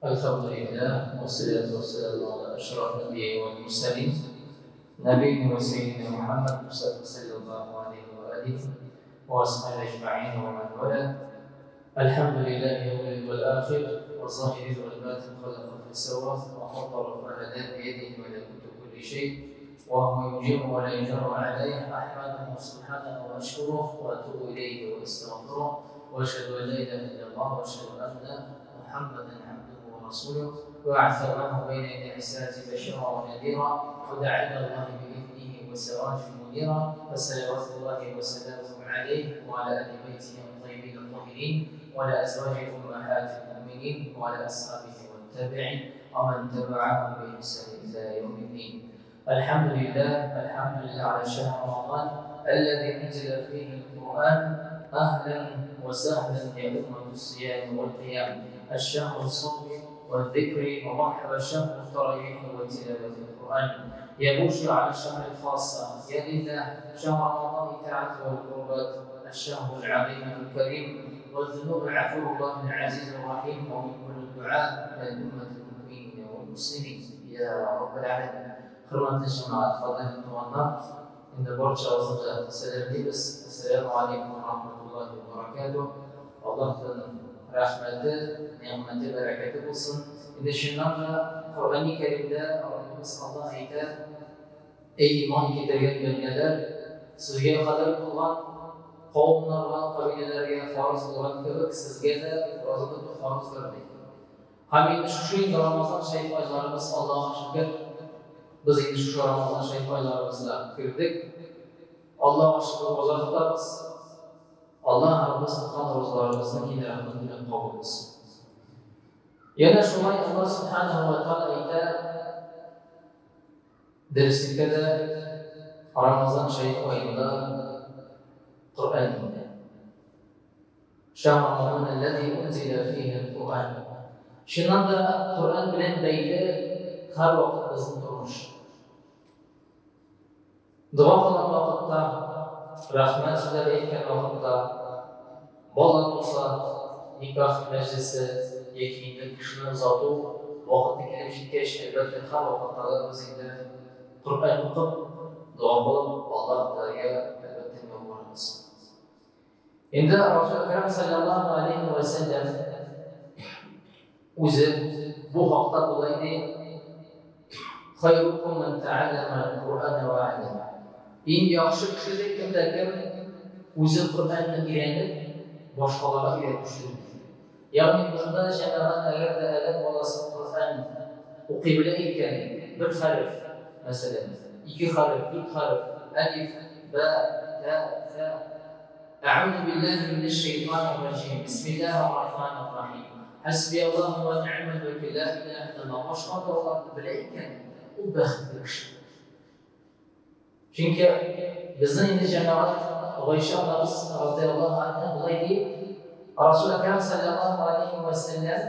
الحمد لله والصلاة والسلام على أشرف الأنبياء والمرسلين نبينا وسيدنا محمد صلى الله عليه وآله وأصحابه أجمعين ومن والاه. الحمد لله الأول والآخر والظاهر والباطن، خلق فسوى وقدر فهدى، بيده ملكوت كل شيء وهو يجير ولا يجار عليه. أحمده سبحانه وأشكره وأتوب إليه وأستغفره، وأشهد أن لا إله إلا الله وأشهد أن محمدا عبده ورسوله، وبعث الله بين يدي رسالته بشيرا ونذيرا، ودعا إلى الله بإذنه وسراجا منيرا، فصلوات الله وسلامه عليه وعلى آل بيته الطيبين الطاهرين وعلى أزواجه أمهات المؤمنين وعلى أصحابه والتابعين ومن تبعهم بإحسان إلى يوم الدين. الحمد لله، الحمد لله على شهر رمضان الذي أنزل فيه القرآن. أهلا وسهلا يا أمة الصيام والقيام، الشهر الصوم والذكر، ومرحبا شهر التراويح وتلاوة القرآن. يا بشرى على الشهر الخاصة، يا لله شهر رمضان طاعة والقربات، الشهر العظيم الكريم والذنوب عفو الله العزيز الرحيم، ومن كل الدعاء للأمة المؤمنين والمسلمين يا رب العالمين. Hörmətli cemaat, fadilatli tuğanlar, endi barchamizni salamlaymiz. Assalomu alaykum va rahmatullohi va barakatuh. Allohning rahmati, ne'mati, barakati bo'lsin. Endi shundan da Qur'oni Karimda Rabbimiz Alloh aytar: Ey iymon keltirgan bandalar, sizga qadr qilgan qavmlarga, qabilalarga farz bo'lgan kabi sizga da roza tutush farzdir deydi. Ham endi shu endi Ramazon sharif oylarimiz, Allohga shukr, biz endi shu Ramazon sharif oylarimizga kirdik. Allohga shukr, roza tutamiz. Alloh Rabbimiz tutgan ro'zalarimizni keng rahmat bilan qabul qilsin. Yana shulay Alloh subhanahu va taolo aytar, darslikda Ramazon sharif oyida Qur'on indi. Shahr Ramazon allazi unzila fihi al-Qur'on. Shundan da Qur'on bilan bog'li har vaqt bizning turmush. Duo qilgan vaqtda, rahmat so'zlari aytgan vaqtda, bola tug'sa, nikoh majlisi yoki endi kishini uzotuv vaqti kelib yetgach, albatta har vaqtda biz endi Qur'on o'qib, duo qilib, Alloh taologa albatta yolvoramiz. Endi Rasul Akram sallallohu alayhi va sallam o'zi bu haqda bo'lay deydi: Xayrukum man ta'allama al-Qur'ana va 'allama. Eng yaxshi kishidir kimda kim o'zi Qur'onni o'rganib, boshqalarga o'rgatishdir. Ya'ni bunda jamoat agarda odam bolasi Qur'on o'qiy bilar ekan, bir harf masalan, ikki harf, to'rt harf, alif, ba, ta, sa. A'udhu billahi minash shaytonir rojim. Bismillahir rohmanir rohim. Hasbiyallohu va ni'mal vakil. La ilaha illalloh. Boshqa duolarni bilar ekan, u baxtli kishi. Chunki bizni endi jamoat Oysha onamiz roziyallohu anha bunday deydi: Rasul Akram sallallohu alayhi va sallam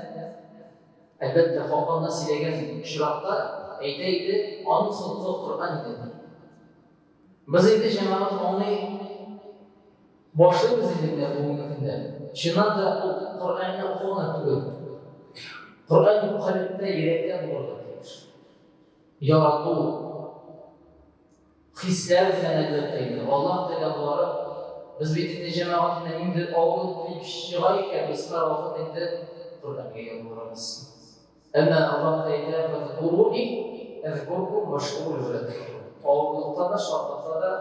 albatta xoqonni siylagan ishroqda aytaydi, onun xulqi Qur'on edi. Biz endi jamoat uni boshlaymiz endi bugungi kunda. Chindan da u Qur'onni o'qigani tugul. Qur'on qalbda, yurakda bo'ladi. Yaratuv hislar bilan albatta edi. Alloh taolo biz bit endi jamoat bilan endi og'ir kelib chiqar ekan, biz har vaqt endi Qur'onga yolvoramiz. Ammo Alloh taolo fazkuruni azkurkum washkuru li. Og'irlikda da, shodlikda da,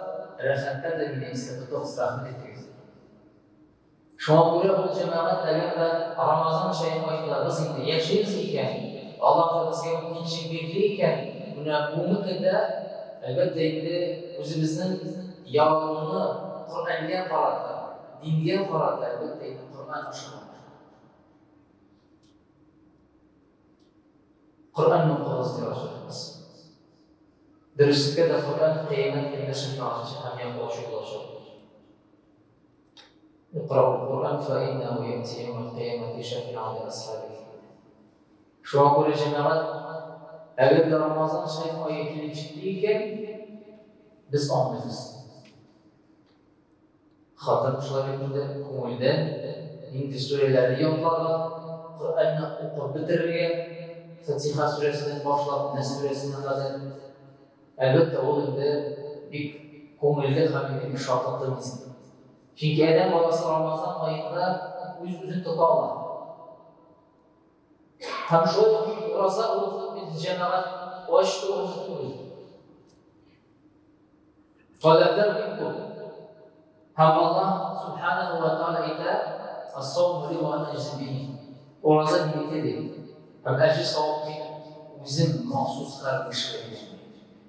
rohatda da meni eslatib tutingiz, rahmat etingiz. Shunga ko'ra bu jamoat agarda Ramazon sharif oyida biz endi yashaymiz ekan, Alloh bizga mumkinchilik berdi ekan, buni bugungi kunda albatta endi o'zimizning yordamini Qur'onga qarata, dinga qarata albatta endi Qur'on oshiradi. Qur'onni o'qimiz deyapmiz. Durustlikda Qur'on qiyomat kunida shafoatchi ham yo'qoshi bo'ladi. اقرأوا القرآن فإنه يأتي يوم القيامة شفيعا لأصحابه. Shunga ko'ra jamoat agarda Ramazon sharif oyi kelib chiqdi ekan, biz olmaymiz. Xatim shular endi ko'ngildan endi suralarni yodlagan, Коръәнне укып бетерергә, Фатиха сүрәсеннән башлап, Нәс сүрәсенә кадәр. Әлбәттә, ул инде бик күңелле һәм инде бик шатлыклы мизгел. Чөнки адәм баласы Рамазан аенда үз-үзен тота ала. Һәм шулай ук ураза ул бит җәмәгать ач тору түгел. Таләпләр бик күп. Һәм Аллаһ Субханаһу ва Тааля әйтә, Ас-сауму ли ва ана аҗзи бихи. Ураза минеке ди. Һәм әҗер савап мин үзем махсус һәр кешегә бирәм ди.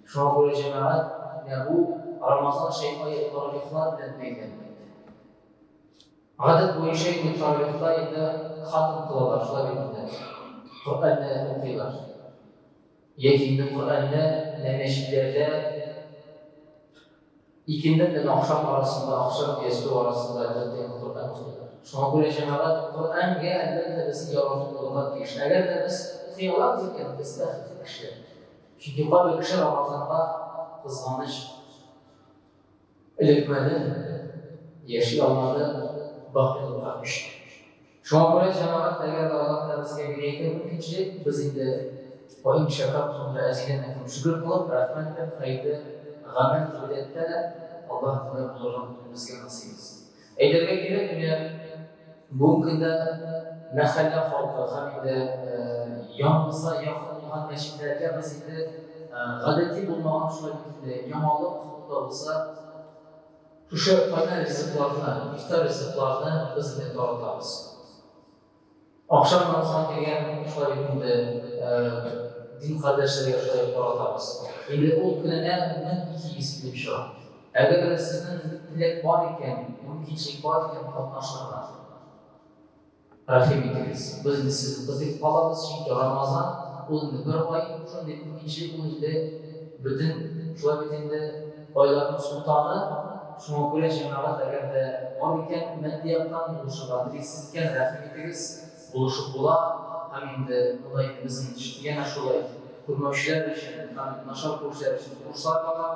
Шуңа күрә җәмәгать, менә бу Рамазан шәй ае таравихлар белән бәйле әлбәттә. Гадәт буенча инде таравихта инде хатм кылалар, шулай бит инде. Коръәнне укыйлар. Яки инде Коръәнне менә мәчетләрдә икенде белән ахшам арасында, ахшам ястү арасында, әлбәттә, инде Коръән укыйлар. Шуңа күрә, җәмәгать, Коръәнгә, әлбәттә, безнең ярату булырга тиеш. Әгәр дә без укый алабыз икән, без бәхетле кешеләр. Чөнки кайбер кеше Рамазанга, кызганыч, Эләкмәде, яши алмады, бакыйлыкка күчте. Шуңа күрә, җәмәгать, әгәр дә Аллаһ Тәгалә безгә бирә икән мөмкинчелек, без инде Ва ин шәкәртум ләәзидәннәкүм шөкер кылып, рәхмәт итеп, хәерле гамәл, гыйбадәттә дә Аллаһ Тәгалә булырга безгә насыйп итсен. Әйтергә кирәк, менә бүгенге көндә мәхәллә халкы һәм инде яныбызда якын булган мәчетләргә без инде гадәти булмаган шулай бит инде яңалык та булса, шушы кайнар ризыкларны, ифтар ризыкларны без инде таратабыз. Ахшам намазына килгән шулай бит инде дин кардәшләргә шулай ук таратабыз. Инде ул көненә 1200 килеп чыга. Әгәр дә сезнең теләк бар икән, мөмкинчелек бар икән катнашырга, рәхим итегез. Без инде сезне көтеп калабыз, чөнки Рамазан ул инде бер ай, шундый мөмкинчелек ул инде бөтен шулай бит инде айларның солтаны. Шуңа күрә, җәмәгать, әгәр дә бар икән, матди яктан булышырга телисез икән, рәхим итегез, булышып була. Һәм инде монда инде безнең янә шулай күрмәүчеләр өчен һәм начар күрүчеләр өчен курслар бара.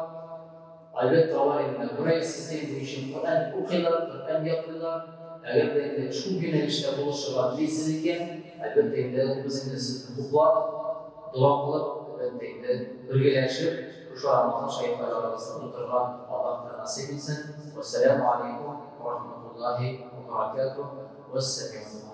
Әлбәттә, алар инде Брайль система буенча Коръән укыйлар, Коръән ятлыйлар. Әгәр дә инде шул юнәлештә булышырга телисез икән, әлбәттә инде, без инде сезне хуплап, дога кылып, әлбәттә инде, бергәләшеп, Шушы Рамазан шәехләребезне уздырырга Аллаһ Тәгалә насыйп итсен. Вәссәламү алейкум ва рахматуллаһи ва баракатуһ. Вәссәлам.